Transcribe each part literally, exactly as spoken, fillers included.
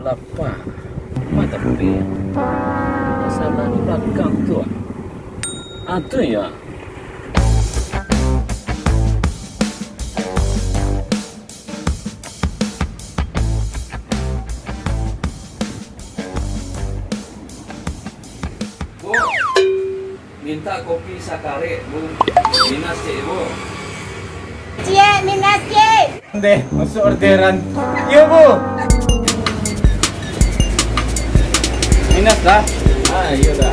Apa? Mata putih. Sana di belakang tu, ah. Ah, tu ya. Bu, minta kopi sakarek, Bu. Minas ciek, Bu. Ciek, minas ciek. Deh, masuk orderan. Iyo, Bu. Minas dah. Ah, iyo dah.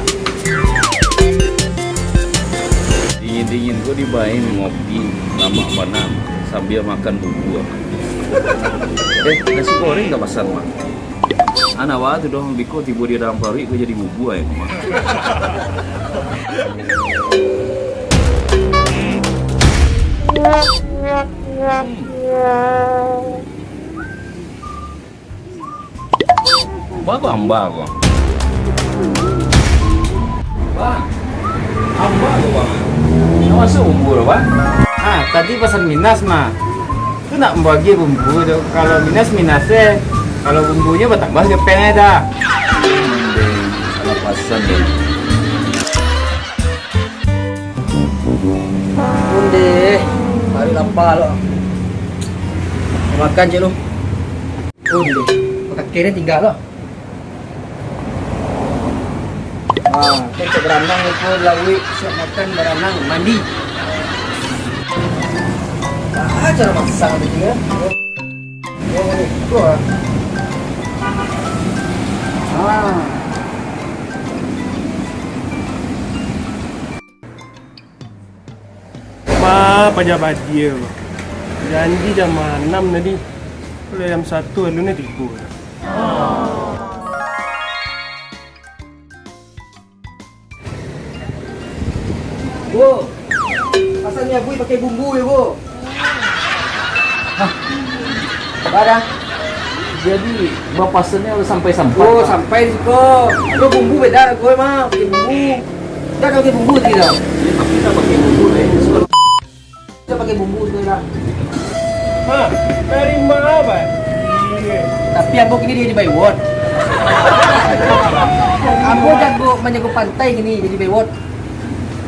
Dingin-dingin ko dibain ngopi, lamak bana, sambia makan bubua. Eh, nasi goreng dah pasan, Mak? Ana wa tu doh, biko tibo di dalam paruik ko jadi bubua, eh, Mak. Bagus amba ko. Bang, amba ko, Bang. Nak masuk bumbu tu, Bang? Ah, tadi pasan minas, mah. Tu nak bagi bumbu tu. Kalau minas, minas eh. Kalau bumbunyo batambah gepeng eh dah. Ondeh, salah pasan deh. Ondeh, paruik lapa lo. Makan ciek lu. Ondeh, pakakeh ni tingga lo. Ah, kecek baranang ko, lauik, siap makan, baranang, mandi. Ah, cara masak tu kan. Oh, ni, tu ah. Ah. Ma, paja badia ko. Janji jam anam tadi. Kalau jam satu alun tibo. Bu, pasan mi abuih pakai bumbu yo, Bu. Hah? Ba dah. Jadi, bapasannyo lah sampai-sampai, Oh, Pak? Sampai di siko. Lo bumbu beda, gue mah pakai bumbu. Dah pakai bumbu tadi dah. Ya, tapi dah pakai bumbu, eh. Sudah pakai bumbu sudah dah. Hah? Dari mana, Pak? Iya. Tapi ambo kini jadi bayward. Ambo jago, manjago pantai kini jadi bayward.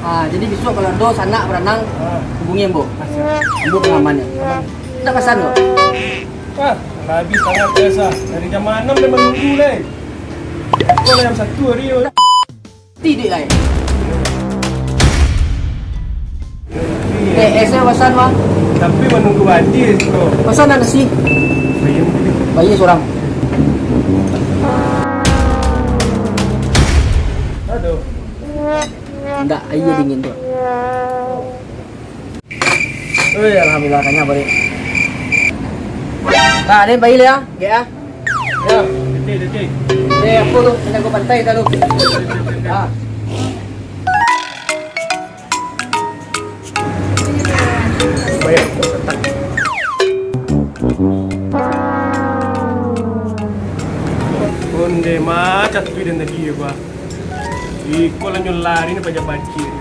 Ah, jadi bisuak kalau ado sanak baranang, Ah. hubungi ambo. Ah, siap. Ambo pengaman ni. Aman. Ndak pasan ko? Wah, lah habis sangat biasa. Dari jam anam dah manunggu lai. Kau lah jam satu hari yo. Tidak lai. Eh, es eh pasan, Bang. Tapi manunggu hadir tu. Pasan nasi? Bayar dulu. Bayar surang. Aduh. Ndak, aia dingin tu. Oi, alhamdulillah, kanyang balik. Nah, ni bayi ya, gek ah. Ya, detik, detik. Eh, apa tu? Kena gua pantai dah lu. Ah. Bayar. Onde macam tu dan tadi ya, Bah. Iko lanjut lari ni pajak bajik.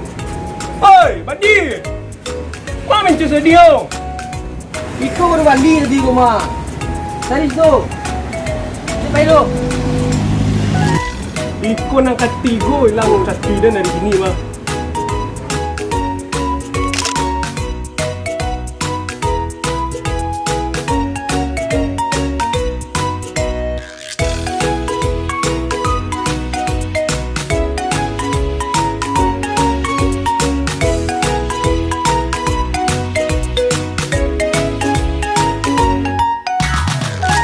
Oi, Badi! Mak mincu sadiah. Iko baru bali tadi ko, Mak. Saris tu. Ni pai tu. Iko nang katigo ilang satu dan dari sini, Mak.